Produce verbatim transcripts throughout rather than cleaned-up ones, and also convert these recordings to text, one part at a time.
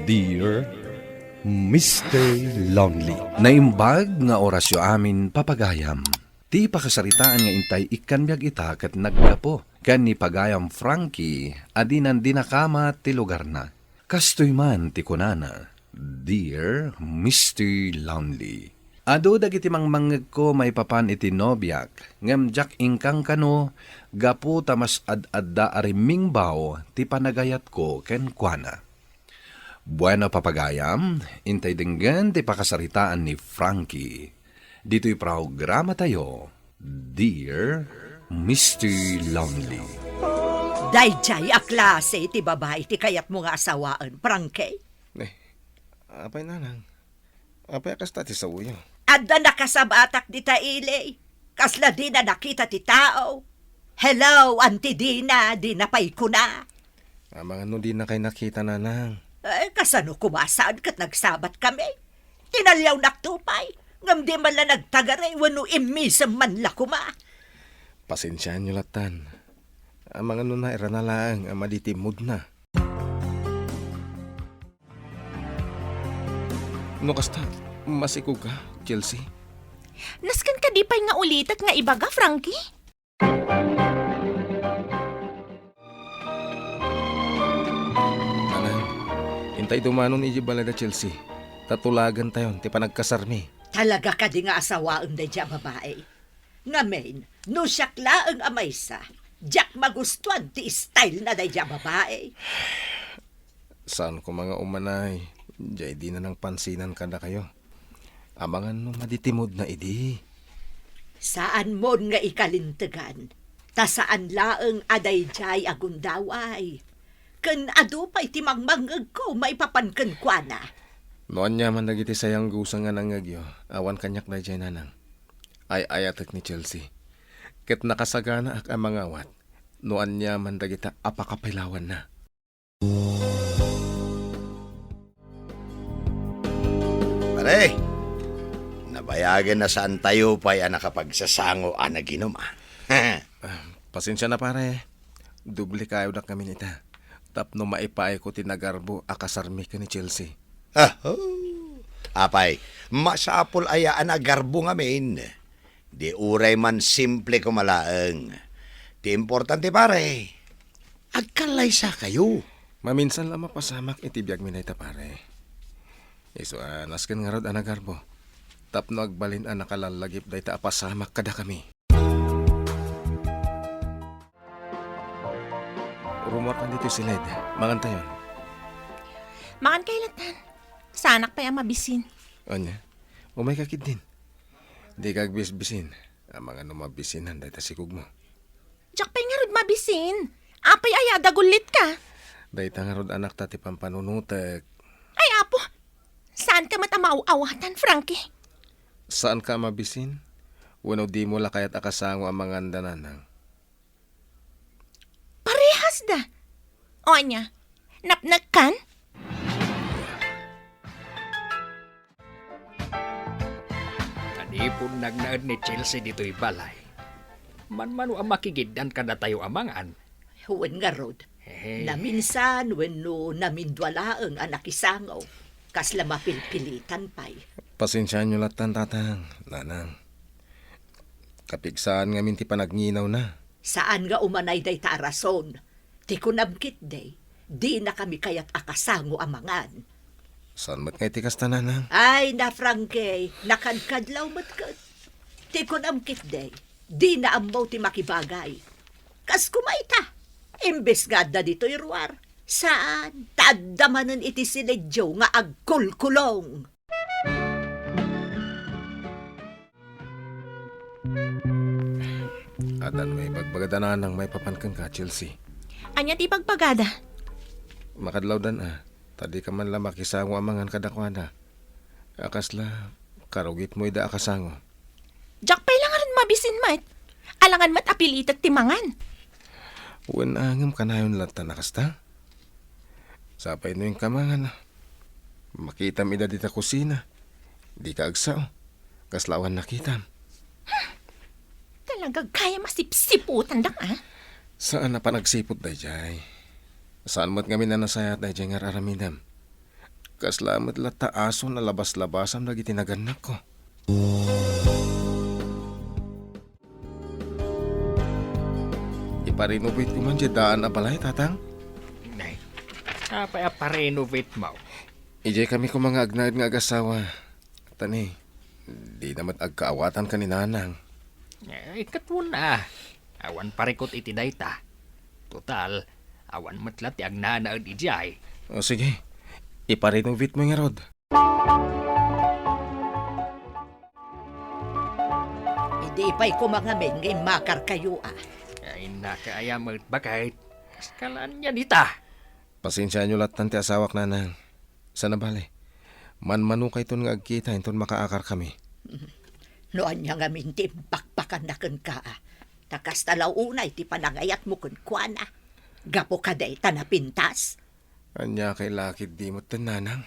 Dear Mister Lonely. Naimbag nga orasyo amin, papagayam. Ti pakasaritaan nga intay ikkan biag ita ket naggapu ken ni pagayam Frankie a dinan dinakama ti lugarna. Kastoy man ti kunana, "Dear Mister Lonely." Adu dagiti mangmangngegko maipapan iti nobiak, ngem diak inkangkano gapu ta mas ad-adda a rimmingbaw ti panagayatko kenkuana. Bueno, papagayam, intay denggen ti pakasaritaan ni Frankie. Ditoy programatayo, Dear Mister Lonely. Daydiay a klase ti babai ti kayatmo nga asawaen, Frankie? Eh, apay, nanang? Apay a kasta ti saoyo? Adda nakasabatak dita ili. Kasla dina nakita ti tao. "Hello, Auntie Dina," dina pay kuna. Amangan no dinakay nakita, nanang. Eh, kasano koma saan ket nagsabat kami? Tinaliawnak to pay, ngem di man la nagtagari wenno immisem man la koma. Pasensiaenyo lattan. Amangan no nairana laeng a madi ti moodna. No kasta, masikog ka, Chelsea? Nasken kadi pay nga ulitek nga ibaga, Frankie? Nanang, intay dumanon idiay balay da Chelsea, ta tulagentayon ti panagkasarmi. Talaga kadi nga asawaem daydiay a babai? Ngamin, no siak laeng a maysa, diak magustuan ti style na daydiay a babai. Saan koma nga umanay, jay dina nangpansinan kadakayo. Amangan no madi ti moodna idi. Saan mon nga ikalintegan, ta saan laeng a daydiay a gundaway. Ken adu pay ti mangmangngegko maipapan kenkuana. No aniaman dagiti sayanggusa nga nangngegyo, awan kaniak daydiay, nanang. Ay-ayatek ni Chelsea. Ket nakasaganaak a mangawat no aniaman dagita a pakapailawanna. Pare, nabayagen a saantayo pay a nakapagsasango a naginum, a. Ah, pasensia na, pare. Doble kayodak ngamin ita. Tapno maipaayko ti nagarbo a kasarmi ken ni Chelsea. Ah, oh. Apay, masapul aya a nagarbo ngamin? Di uray man simple koma laeng. Ti importante, pare, agkallaysakayo. Maminsan la mapasamak iti biagmi dayta, pare. Isu a nasken ngarud a nagarbo. Tapno agbalin a nakalallagip dayta a pasamak kadakami. Rummuarkan ditoy siled. Mangantayon. Mangan kay lattan. Saanak pay a mabisin. Ania? Umayka ketdin. Dika agbisbisin. Amangan no mabisinan dayta sikogmo. Diak pay ngarud mabisin. Apay aya a dagullitka? Dayta ngarud, anak, ta ti pampanunotek. Ay, apo! Saanka met a maaw-awatan, Frankie. Saanka a mabisin? Wenno dimo la kayat a kasango a manganda, nanang? Parehasda. O ania, napnekkan? Kadipon nagnaed ni Chelsea ditoy balay, manmano a makigiddan kadatayo a mangan. Wen ngarud, eh, naminsan wenno namindua laeng a nakisango, kasla mapilpilitan pay. Pasensiaenyo lattan, tatang, nanang. Kapigsaan ngamin ti panagninawna. Saan nga umanay dayta a rason. Ti kunam ketdi, dinakami kayat a kasango a mangan. Saan met ngay ti kasta, nanang? Ay, na, Frankie, nakadkadlaw met ket. Ti kunam ketdi, dina ammo ti makibagay. Kas koma ita, imbes nga adda ditoy ruar, saan, ta adda manen iti siledyo nga agkulkulong. Addan ibagbagada, nanang, maipapan kenka, Chelsea? Ania ti ibagbagada? Makadlawdan a, ta dika man la makisango a mangan kadakuada. A kasla, karugitmo ida a kasango. Diak pay la ngarud mabisin met. Alangan met a pilitek ti mangan. Wen a, ngem kanayon lattan a kasta? Sapay no inka mangan, makitam ida dita kusina. Dika agsao. Kasla awan nakitam. Talaga gayam a sipsiputandak, a? Saan a panagsiput daydiay. Saan met ngamin a nasayaat daydiay nga ar-aramidem. Kasla met latta aso a labaslabasam dagiti nagannakko. Iparenovate ko man diay daan a balay, Tatang? Nay, apay a parenovate mo? Idiay kami koma nga agnaed nga agasawa. Tani, dina met agkaawatan ken ni Nanang. Eh, ket wen a. Awan parikut iti dayta. Total, awan met la ti agnanaed idiay. O, sige. Iparenovate mo ngarud. Idi pay koma ngamin nga immakarkayo, a. Ay, nakaaya met, baket. Kalaan yan ita. Pasensiaanyo lattan ti asawak, Nanang. Sana bale, manmanokayton nga agkita inton makaakarkami. No ania ngamin ti impakpakanna kenka, a, ta kasta la unay ti panangayatmo kenkuana. Gapu kadi ta napintas? Ania kay lakid di met ten, Nanang?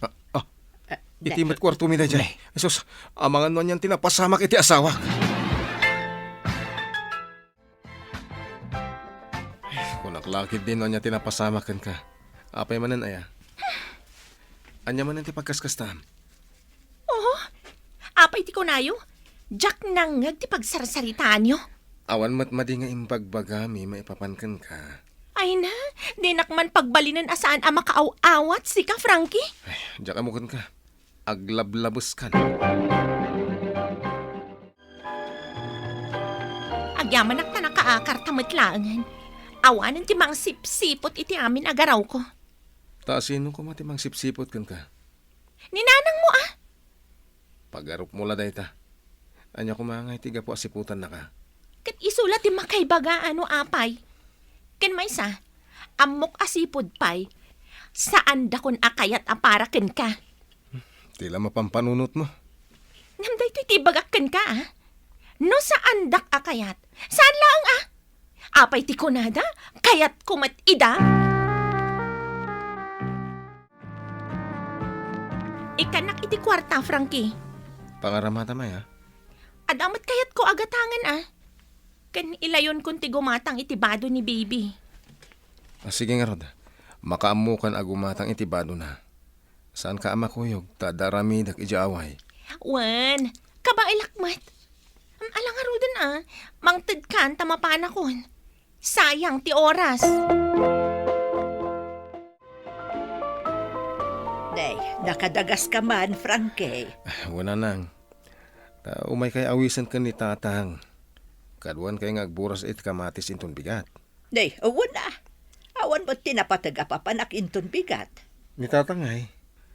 Ah, ah, Ah, iti ne- met kuartomi daydiay. Ne- Ay, sus, amangan no anian ti napasamak iti asawak. Kunak lakid din no ania ti napasamak kenka. Apay manen aya? Ania manen ti pagkaskastam? Oh, apay ti kunayo? Diak nangngeg ti pagsarsaritaanyo. Awan met madi nga imbagbagami maipapan kenka. Ay na, dinak man pagbalinen a saan a makaaw-awat sika, Frankie. Ay, diak ammo kenka. Aglablabeskan. Agyamanak ta nakaakar ta met laengen. Awanen ti mangsipsipot iti amin a garawko. Ta sino koma ti mangsipsipot kenka? Ni nanangmo, a. Pagarupmo la dayta. Ania koma ngay ti gapu a siputannaka? Ket isu la ti makaibaga no apay. Ken maysa, ammok a sipud pay, saandakon a kayat a para kenka. Ti la mapampanunotmo. Ngem daytoy ti ibagak kenka, a. No saandak a kayat, saan laeng, a. Apay ti kunada? Kayatko met ida? Ikkannak iti kuarta, Frankie. Pangaramatam aya? Adda met kayatko a gatangen, a. Ken ilayonkon ti gumatang iti bado ni Baby. A, sige ngarud. Makaammokan a gumatang iti badona. Saanka a makuyog ta adda aramidek idiay away. Wen, kabaelak met. Ala ngaruden, a. Mangtedkan ta mapanakon. Sayang ti oras. Nay, nakadagaska man, Frankie. Wen, Nanang. Ta umaykay awisen ken ni Tatang. Kaduankay nga agburas iti kamatis inton bigat. Nay, wen a. Awan met ti napateg a papanak inton bigat. Ni Tatang ay?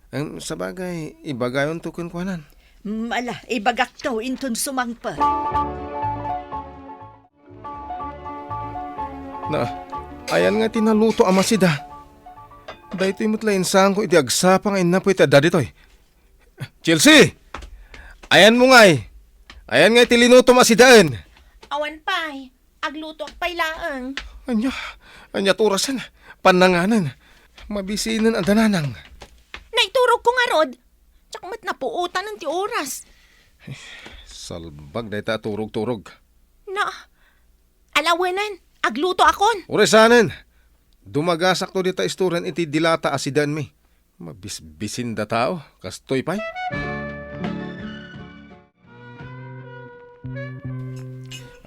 Em, sabagay, ibagayonto kenkuanan. Mm, ala, ibagakto inton sumangpet. Na, ayan nga ti naluto a masida. Daytoy met la insanko iti agsapa nga innapoy ti adda ditoy. Chelsea! Ayanmo ngay? Ayan ngay ti linutom a sidaen? Awan pay. Aglutoak pay laeng. Ania? Ania ti orasen? Pannanganen. Mabisinen a dananang. Naiturogko ngarud. Diak met napuotanen ti oras. Salbag dayta a turog-turog. Na, alawanen, aglutoakon. Uray sanen. Dumagasakto dita istorian iti dilata a sidaenmi. Mabisbisin da tao, kastoy pay.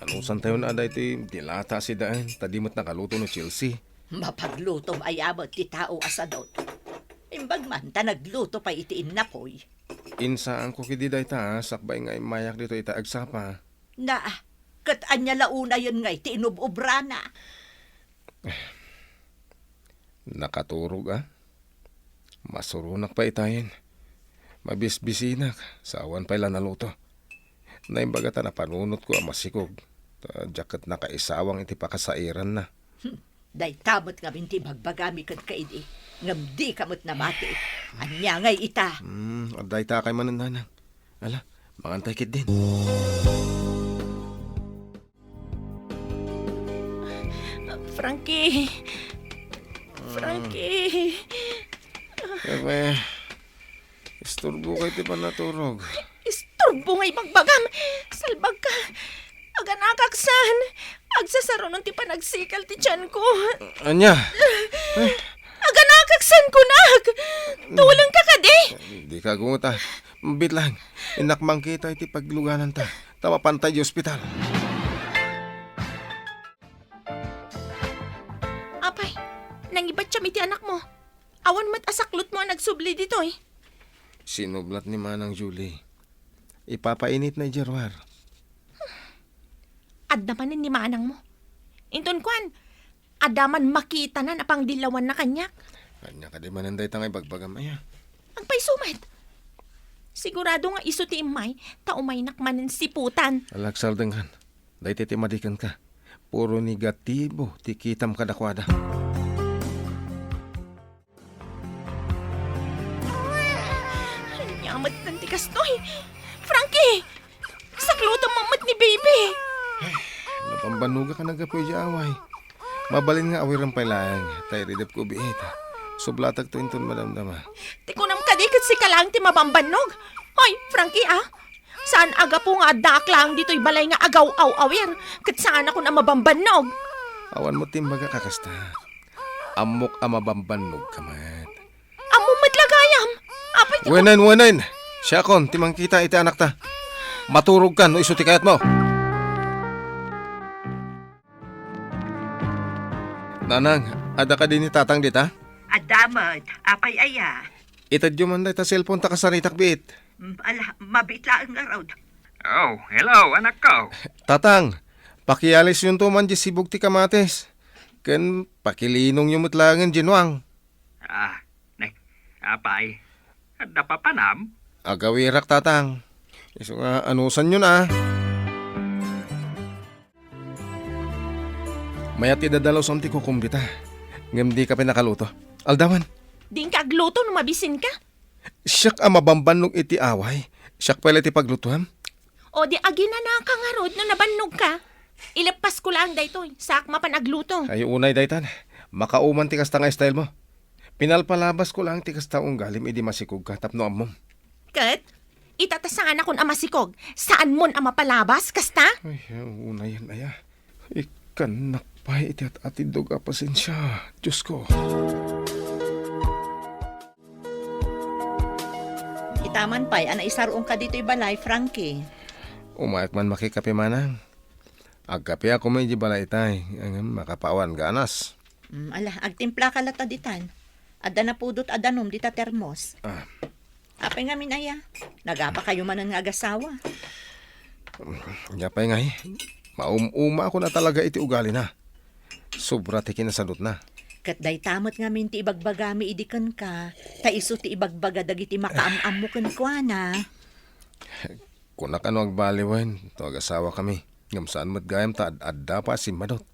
Anusantayon a daytoy dilata a sidaen, ta di met nakaluto ni Chelsea. Mapaglutom aya met ti tao a sadut. Imbag man ta nagluto pay iti innapoy. Insaanko ketdi dayta, sakbay nga immayak ditoy ita agsapa. Na, ket ania la unayen nga iti inub-obrana? Nakaturog, a? Masuronak pay itayen. Mabisbisinak, sa awan pay la naluto. Naimbag ta napanunotko a masikog. Ta diak ket nakaisawang iti pakasairanna. Hmm. Dayta met ngamin ti ibagbagami kenka idi, ngem dika met namati. Ania ngay ita? Hmm, adda ita kay manen, nanang. Ala, mangantay ketdin. Frankie. Frankie. Bebe, isturbokay ti pannaturog. Isturbo nga ibagbagam. Salbagka. Aganakak san. Agsasarunon ti panagsikel ti tianko. Ania? Eh, Aganakak san kunak! Tulongka kadi! Dika agungota. Bitlang, innak mangkita iti paglugananta, ta mapanta iti ospital. Apay, nangibatiam iti anakmo. Awan met a saklotmo a nagsubli ditoy. Sinublat ni Manang Julie. Ipapainitna idiay ruar. Adda manen ni manangmo. Inton kuan, adda man makitana a pangdillawanna kaniak. Ania kadi manen dayta nga ibagbagam, aya? Agpayso met. Sigurado nga isu ti immay, ta umaynak manen siputan. Ala, agsardengkan. Dayta ti madikenka. Puro negatibo ti kitam kadakuada. Ania met ti kastoy? Frankie! Saklotam met ni baby! Ay, nabambannogak a naggapu idiay away. Mabalin nga awiram pay laeng, ta iridepko biit. Sublatakto inton madamdama. Ti kunam kadi ket sika laeng ti mabambannog? Hoy, Frankie, ah! Saan a gapu nga addaak laeng ditoy balay nga agaw-aw-awir, ket saanakon a mabambannog? Awan met ti imbagak a kasta. Ammok a mabambannogka met. Ammom met la gayam. Apay ti Wenen, wenen! Siakon ti mangkita iti anakta. Maturogkan no isu ti kayatmo. Nanang, adda kadi ni Tatang dita? Adda met. Apay aya? Itedyo man dayta cellphone ta kasaritak biit. Mm, ala, mabiit laeng ngarud. Oh, hello, anakko. Tatang, pakialisyonto man diay sibug ti kamatis. Ken pakilinongyo met laengen diay nuang. Ah, ne, apay, adda papanam? Agawirak, Tatang. Isu nga anusanyon a. Mayat ti dadalosam ti kukumbita. Ngem dika pay nakaluto. Aldawan. Dinka agluto no mabisinka. Siak a mabambannog iti away. Siak pay la ti paglutuam. O di aginanaka ngarud no nabannogka. Ileppasko laeng daytoy, saak mapan agluto. Ay, unay daytan. Makauman ti kasta nga style mo. Pinalpalabasko laeng ti kasta unggalim idi masikogka tapno ammom. Ket, ita ta saanakon a masikog, saanmon a mapalabas, kasta? Ay, unayan aya. Ikkannak pay iti at-atidog a pasensia, Diosko. Itaman pay a naisar-ongka ditoy balay, Frankie. Umayak man makikape manang. Agkapeak koma idiay balay itay, ngem makapawan ganas. Mm, ala, agtimplaka latta ditan. Adda napudot a danum dita termos. Ah. Apay ngamin aya? Nagapakayo manen nga agasawa. Apay ngay, maum-umaakon a talaga iti ugalina. Sobra ti kinasadutna. Ket dayta met ngamin ti ibagbagami idi kenka, ta isu ti ibagbaga dagiti makaam-ammo kenkuana. Kunak a no agbaliwen, no agasawakami. Ngem saan met gayam ta ad-adda pay a simmadut.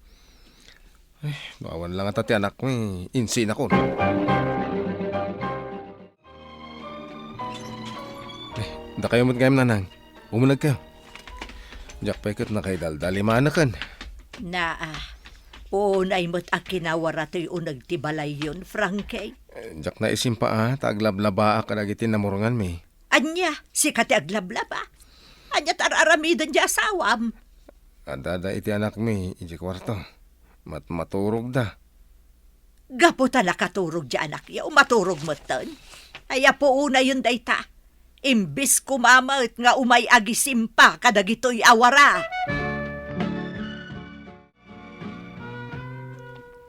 Eh, no awan la ngata ti anakmi, insinakon. Eh, dakayo met gayam, nanang. Umunegkayo. Diak pay ket nakaidaldalimaneken. Naa, unay met a kinawara toy uneg ti balayyon, Frankie. Eh, diak naisimpa a, ta aglablabaak kadagiti namuronganmi. Ania, sika ti aglablaba? Ania ti ar-aramiden ti asawam? Adda iti anakmi idiay kuarto. Mat-, maturogda. Gapu ta nakaturog ti anakyo, maturog metten. Ay, apo, unayen dayta. Imbes koma met nga umay agisimpa kadagitoy a wara.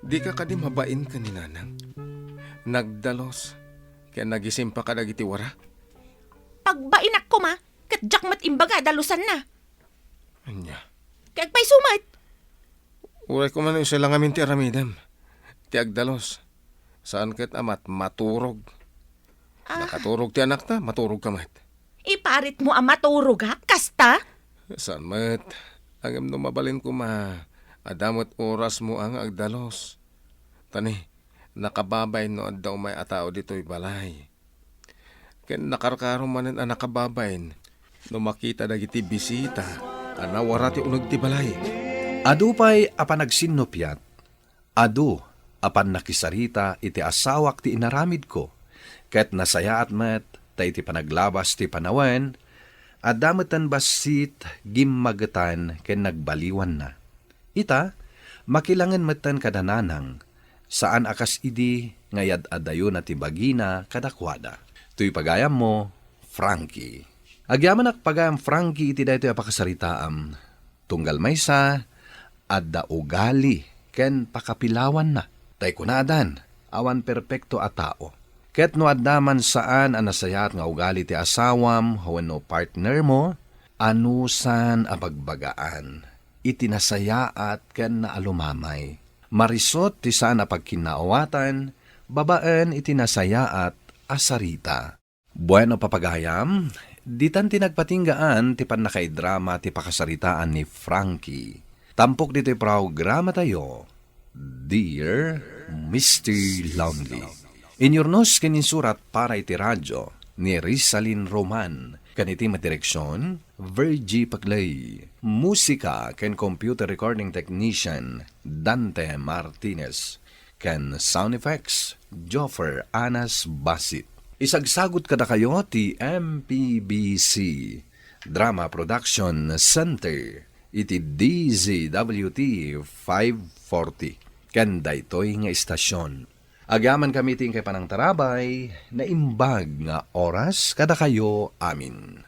Dika kadi mabain ken ni nanang? Nagdalus ken nagisimpa kadagiti wara? Pagbainak koma, ket diak met imbaga a dalusanna. Ania? Ket agpayso met? Uray koma no isu la ngamin ti aramidem. Ti agdalus. Saan ket a mat-, maturog. Ah. Nakaturog ti anakta, maturogka met. Iparitmo a maturogak, kasta? Saan met. Ngem no mabalin koma, adda met orasmo a nga agdalus. Ta ni, nakababain no adda umay a tao ditoy balay. Ken nakarkaro manen a nakababain no makita dagiti bisita a nawara ti uneg ti balay. Adu pay a panagsinnupiat. Adu a pannakisarita iti asawak ti inaramidko, ket nasayaat met ta iti panaglabas ti panawen, adda metten bassit gimmagetan ken nagbaliwanna. Ita, makilangen metten kada nanang, Saan a kas idi nga iyad-addayona ti bagina kadakuada. Toy pagayammo, Frankie. Agyamanak pagayam Frankie iti daytoy a pakasaritaam. Tunggal maysa, adda ugali ken pakapilawanna. Tay kunadan, awan perpekto a tao. Ket no adda man saan a nasayaat nga ugali ti asawam wenno partnermo, anusan a bagbagaan iti nasayaat ken naalumamay. Marisut ti saan a pagkinnaawatan babaen iti nasayaat a sarita. Bueno, papagayam, ditan ti nagpatinggaan ti pannakaidrama ti pakasaritaan ni Frankie. Tampok ditoy programatayo, Dear Mister Lonely. Inyurnos ken insurat para iti radyo ni Rizalin Roman, ken iti madireksion, Virgie Paclay. Musika ken computer recording technician, Dante Martinez. Ken sound effects, Joffer Anas Basit. Isagsagut kadakayo ti M P B C Drama Production Center iti D Z W T five forty. Ken daytoy nga istasyon. Agyamankami ti inkay panangtarabay, naimbag nga oras kadakayo amin.